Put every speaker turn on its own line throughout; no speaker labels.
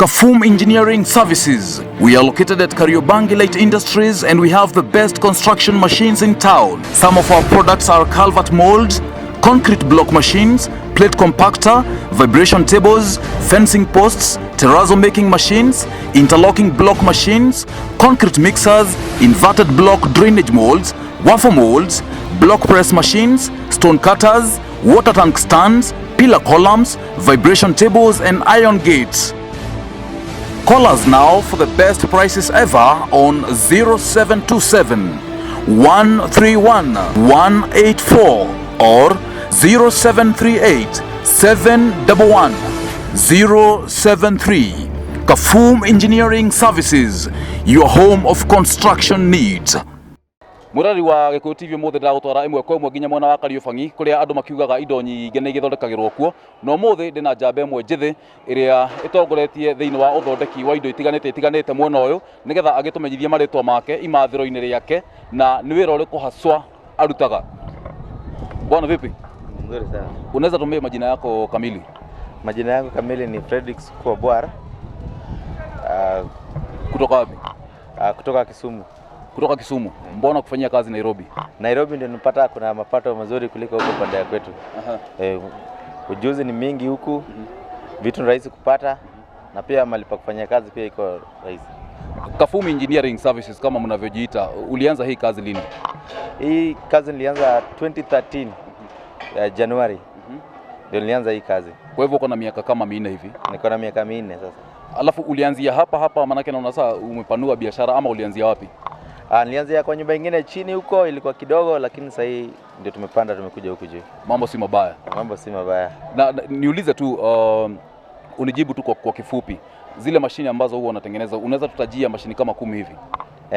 Kafum Engineering Services. We are located at Kariobangi Light Industries and we have the best construction machines in town. Some of our products are culvert molds, concrete block machines, plate compactor, vibration tables, fencing posts, terrazzo making machines, interlocking block machines, concrete mixers, inverted block drainage molds, waffle molds, block press machines, stone cutters, water tank stands, pillar columns, vibration tables and iron gates. Call us now for the best prices ever on 0727 131 184 or 0738 711 073. Kafum Engineering Services, your home of construction needs. Mũrori wa Gĩkũyũ TV, ũmũthĩ ndĩragũtwara ĩmwe kwa ĩmwe nginya mwena wa Kariobangi, kũrĩa andũ makiugaga indo nyingĩ nĩ igĩthondekagĩrwo kuo. Na ũmũthĩ ndĩna njamba ĩmwe njĩthĩ ĩrĩa ĩtongoretie thĩinĩ wa ũthondeki wa indo itiganĩte itiganĩte mwena ũyũ, nĩgetha agĩtũmenyithie marĩtwa make, imathĩro-inĩ rĩake, na nĩ wĩra ũrĩkũ haswa arutaga. Bwana, vipi?
Mzuri sana.
Unaweza tuambie majina yako kamili?
Majina yangu kamili ni Fredrick Sukwa.
Kutoka wapi?
Kutoka Kisumu.
Kutoka Kisumu. Mbona kufanyia kazi Nairobi?
Nairobi ndio nipata kuna mapato mazuri kuliko huko pande ya kwetu. Ujuzi ni mingi huku, vitu ni rahisi kupata, na pia mahali pa kufanyia kazi pia iko rahisi.
Kafumi Engineering Services, kama mnavyojiita, ulianza hii kazi lini?
Hii kazi nilianza 2013 ya Januari. Ndio nilianza hii kazi.
Kwa hivyo uko na miaka kama 4 hivi.
Niko na miaka 4 sasa.
Alafu ulianzia hapa hapa, manake naona sasa umepanua biashara, ama ulianzia wapi?
Nilianzia kwa nyumba ingine chini huko, ilikuwa kidogo, lakini sasa hii ndio tumepanda, tumekuja huku juu.
Mambo si mabaya.
Mambo si mabaya.
Na niulize tu, unijibu tu kwa kifupi. Zile mashine ambazo huwa unatengeneza, unaweza tutajia mashini kama 10 hivi?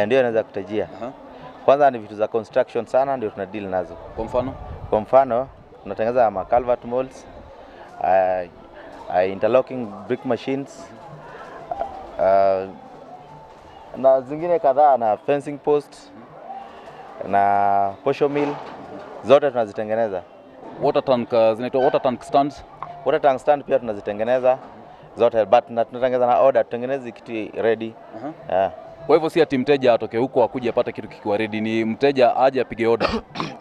Ndio naweza kutajia. Kwanza ni vitu za construction sana ndio tuna deal nazo.
Kwa mfano?
Kwa mfano tunatengeneza ma culvert molds, interlocking brick machines, na zingine kadhaa, na fencing post na posho mill, zote tunazitengeneza.
Water tank, zinaitwa water tank stands.
Water tank stand pia tunazitengeneza zote, but tunatengeneza na order, tutengenezi kitu ready. Yeah.
Kwa hivyo si ati mteja atoke huko akuje apate kitu kikiwa ready, ni mteja aje apige order.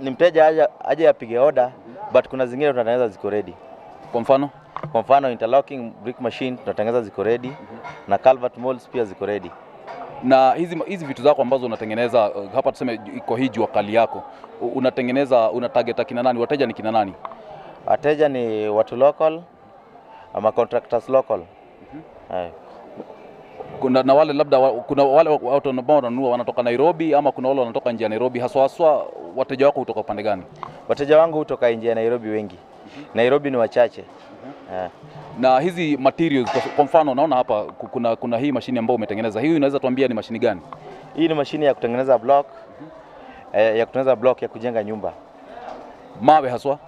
Ni mteja aje apige order, but kuna zingine tunatengeneza ziko ready.
Kwa mfano?
Kwa mfano interlocking brick machine tunatengeneza ziko ready, na culvert molds pia ziko ready.
Na hizi vitu zako ambazo unatengeneza hapa, tuseme iko hii jua kali yako, unatengeneza, una target kina nani? Wateja ni kina nani?
Wateja ni watu local ama contractors local.
Kuna na wale labda kuna wale watu ambao wananunua wanatoka Nairobi, ama kuna wale wanatoka nje ya Nairobi? Haswa haswa wateja wako kutoka upande gani?
Wateja wangu kutoka nje ya Nairobi wengi. Nairobi ni wachache.
Na hizi materials, kwa mfano naona hapa kuna hii mashini ambayo umetengeneza. Hii unaweza tuambia ni mashini gani?
Hii ni mashini ya kutengeneza block, ya kutengeneza block ya kujenga nyumba.
Mawe haswa?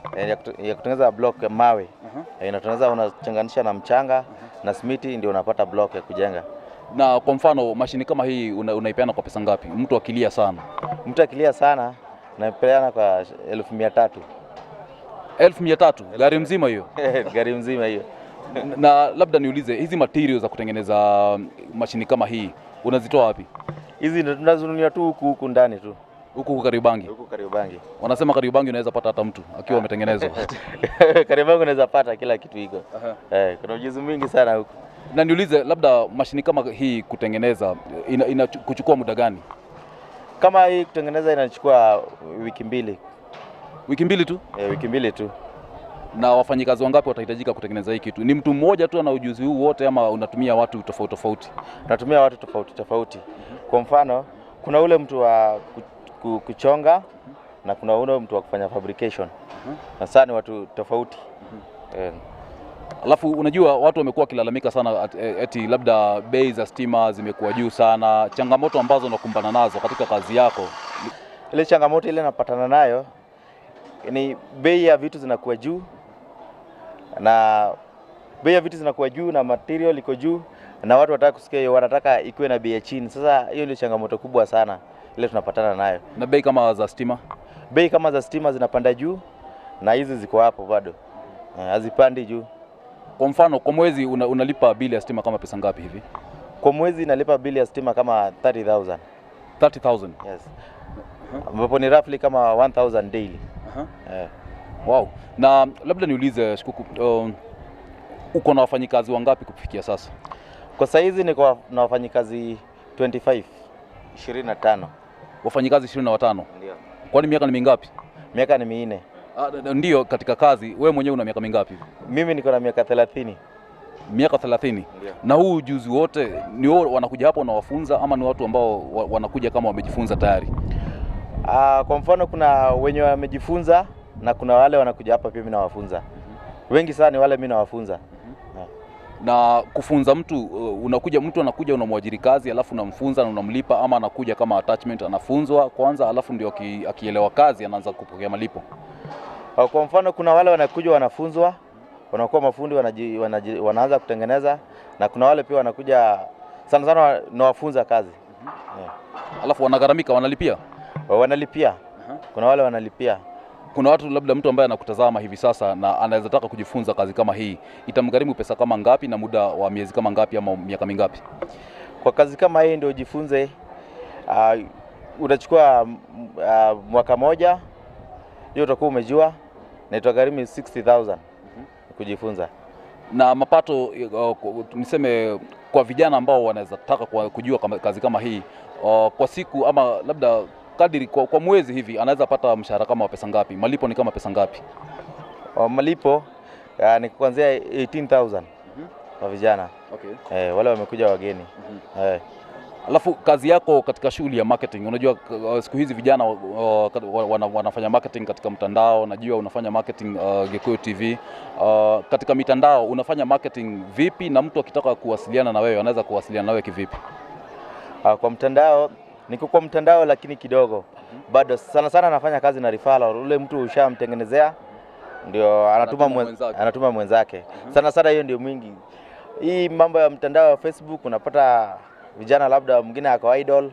Ya kutengeneza block ya mawe. Inatengeneza, unachanganisha na mchanga na simiti, ndio unapata block ya kujenga.
Na kwa mfano mashini kama hii unaipeana kwa pesa ngapi? Mtu akilia sana.
Mtu akilia sana naipeana kwa 1300.
1300 gari mzima hiyo?
Gari mzima hiyo.
Na labda niulize, hizi materials za kutengeneza mashini kama hii unazitoa wapi?
Hizi tunazinunulia tu huku ndani tu.
Huku Kariobangi?
Huku Kariobangi.
Wanasema Kariobangi unaweza pata hata mtu akiwa ametengenezwa.
Kariobangi unaweza pata kila kitu iko. Kuna ujuzi mwingi sana huku.
Na niulize, labda mashini kama hii kutengeneza ina kuchukua muda gani?
Kama hii kutengeneza inachukua wiki 2.
Wiki 2 tu?
Wiki 2 tu.
Na wafanyikazi wangapi watahitajika kutengeneza hii kitu? Ni mtu mmoja tu ana ujuzi huu wote, ama unatumia watu tofauti tofauti?
Natumia watu tofauti tofauti. Kwa mfano kuna ule mtu wa kuchonga na kuna ule mtu wa kufanya fabrication. Na sasa ni watu tofauti.
Alafu unajua watu wamekuwa wakilalamika sana eti labda bei za stima zimekuwa juu sana. Changamoto ambazo unakumbana nazo katika kazi yako?
Ile changamoto ile napatana nayo ni bei ya vitu zinakuwa juu, na bei ya vitu zinakuwa juu na material iko juu, na watu wanataka kusikia hiyo, wanataka ikuwe na bei ya chini. Sasa hiyo ndio changamoto kubwa sana ile tunapatana nayo.
Na bei kama za stima?
Bei kama za stima zinapanda juu, na hizi ziko hapo bado. Hazipandi juu.
Kwa mfano kwa mwezi unalipa bili ya stima kama pesa ngapi hivi?
Kwa mwezi nalipa bili ya stima kama 30,000.
30,000.
Yes. Ambapo ni roughly kama 1,000 daily.
Wow. Na labda niulize Shikuku, uko na wafanyikazi wangapi kufikia sasa?
Kwa saizi niko na wafanyikazi 25, 25.
Wafanyikazi 25.
Ndio.
Kwani miaka ni mingapi?
Miaka ni 4.
Ndio, katika kazi wewe mwenyewe una miaka mingapi?
Mimi niko na miaka 30.
Miaka 30.
Ndio.
Na huu ujuzi wote ni wao wanakuja hapo unawafunza ama ni watu ambao wanakuja kama wamejifunza tayari?
Kwa mfano kuna wenye wamejifunza na kuna wale wanakuja hapa pia mimi nawafunza. Wengi sana ni wale mimi nawafunza.
Na kufunza mtu, unakuja mtu anakuja unamwajiri kazi alafu unamfunza na unamlipa, ama anakuja kama attachment anafunzwa kwanza alafu ndio akielewa kazi anaanza kupokea malipo?
Kwa mfano kuna wale wanakuja wanafunzwa, wanakuwa mafundi, wanaanza kutengeneza, na kuna wale pia wanakuja sana sana nawafunza kazi. Yeah.
Alafu wanagharamika, wanalipia?
Wanalipia. Kuna wale wanalipia.
Kuna watu labda mtu ambaye anakutazama hivi sasa na anaweza taka kujifunza kazi kama hii, itamgharimu pesa kama ngapi na muda wa miezi kama ngapi ama miaka mingapi?
Kwa kazi kama hii ndio ujifunze, utachukua mwaka moja, hiyo utakuwa umejua, na itagharimu 60,000 kujifunza.
Na mapato, niseme kwa vijana ambao wanaweza taka kujua kazi kama hii, kwa siku ama labda kadiri kwa mwezi hivi anaweza pata mshahara kama wa pesa ngapi? Malipo ni kama pesa ngapi?
Malipo ni kuanzia 18,000 kwa vijana.
Okay.
Wale wamekuja wageni.
Alafu kazi yako katika shughuli ya marketing, unajua siku hizi vijana wanafanya marketing katika mtandao, najua unafanya marketing Gikuyu TV. Katika mitandao unafanya marketing vipi, na mtu akitaka kuwasiliana na wewe anaweza kuwasiliana na wewe kivipi?
Kwa mtandao niko kwa mtandao lakini kidogo. Bado sana sana nafanya kazi na referral, ule mtu ushamtengenezea ndio anatuma mwenzake. Sana sana hiyo ndio mwingi. Hii mambo ya mtandao wa Facebook unapata vijana labda mwingine ako idol,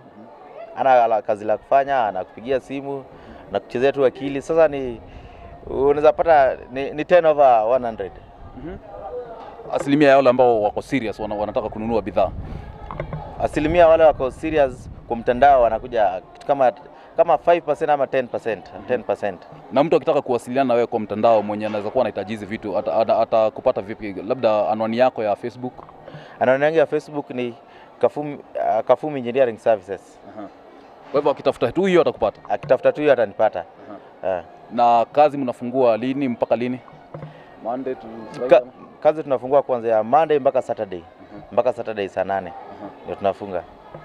ana kazi la kufanya, anakupigia simu na kuchezea tu akili. Sasa ni unaweza pata ni 10/100.
Asilimia ya wale ambao wako serious wanataka kununua bidhaa.
Asilimia wale wako serious kwa mtandao wanakuja kitu kama 5% ama 10%, 10%.
Na mtu akitaka kuwasiliana na wewe kwa mtandao, mwenye anaweza kuwa anahitaji hizi vitu, atakupata vipi? Labda anwani yako ya Facebook?
Anwani yangu ya Facebook ni Kafumi Engineering Services.
Kwa hivyo akitafuta tu hiyo atakupata?
Akitafuta tu hiyo atanipata.
Na kazi mnafungua lini mpaka lini? Monday to Friday?
Kazi tunafungua kuanzia Monday mpaka Saturday. Mpaka Saturday saa 8. Ndio tunafunga.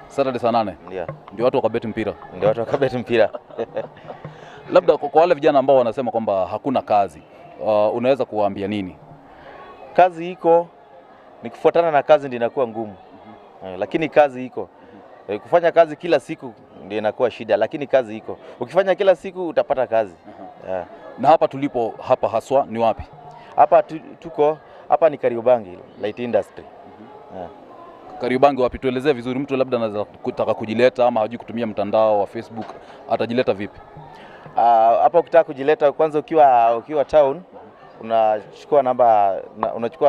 Saturday saa 8?
Ndio.
Ndio watu wakabeti mpira.
Ndio watu wakabeti mpira.
Labda kwa wale vijana ambao wanasema kwamba hakuna kazi, unaweza kuwaambia nini?
Kazi iko, ni kufuatana na kazi ndio inakuwa ngumu. Lakini kazi iko. Kufanya kazi kila siku ndio inakuwa shida, lakini kazi iko. Ukifanya kila siku utapata kazi.
Na hapa tulipo hapa haswa ni wapi?
Hapa tuko hapa ni Kariobangi Light Industry.
Kariobangi wapi? Tuelezee vizuri, mtu labda anaweza kutaka kujileta ama hajui kutumia mtandao wa Facebook, atajileta vipi?
Hapa ukitaka kujileta kwanza ukiwa town unachukua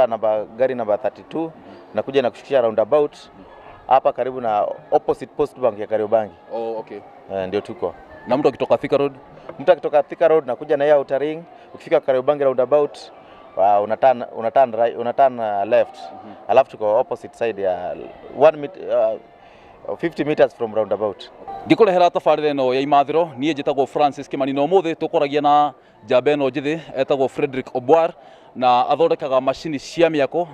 namba gari namba 32 na kuja na kushukisha roundabout hapa karibu na opposite Post Bank ya Kariobangi.
Oh, okay.
Ndio tuko.
Na mtu akitoka Thika Road?
Mtu akitoka Thika Road na kuja na hiyo outer ring, ukifika Kariobangi roundabout una turn right, una turn left. Alafu tuko opposite side ya 50 meters from roundabout.
Ngĩkũrehera tabarĩra ĩno ya imathĩro niĩ njĩtagwo Francis Kimani na ũmũthĩ tũkoragia na njamba ĩno njĩthĩ etagwo Frederick Obwar na athondekaga macini cia mĩako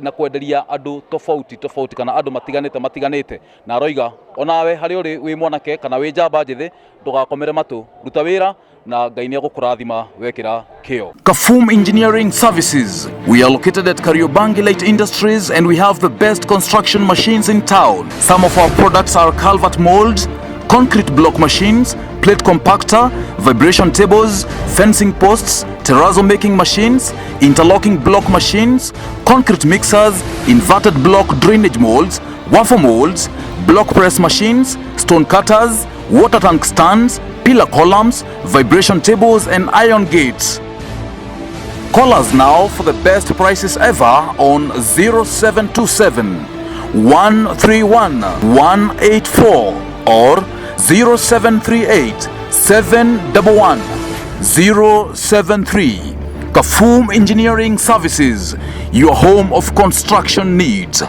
na kwenderia andũ tofauti tofauti kana andũ matiganĩte na aroiga onawe harĩa ũrĩ wĩ mwanake kana wĩ njamba njĩthĩ ndũgakomere matũ, ruta wĩra na Ngai nĩegũkũrathima wekĩra kĩo.
Kafum Engineering Services. We are located at Kariobangi Light Industries and we have the best construction machines in town. Some of our products are culvert molds, concrete block machines, plate compactor, vibration tables, fencing posts, terrazzo making machines, interlocking block machines, concrete mixers, inverted block drainage molds, waffle molds, block press machines, stone cutters, water tank stands, pillar columns, vibration tables and iron gates.
Call us now for the best prices ever on 0727 131 184 or 0738 711 073. Kafum Engineering Services, your home of construction needs.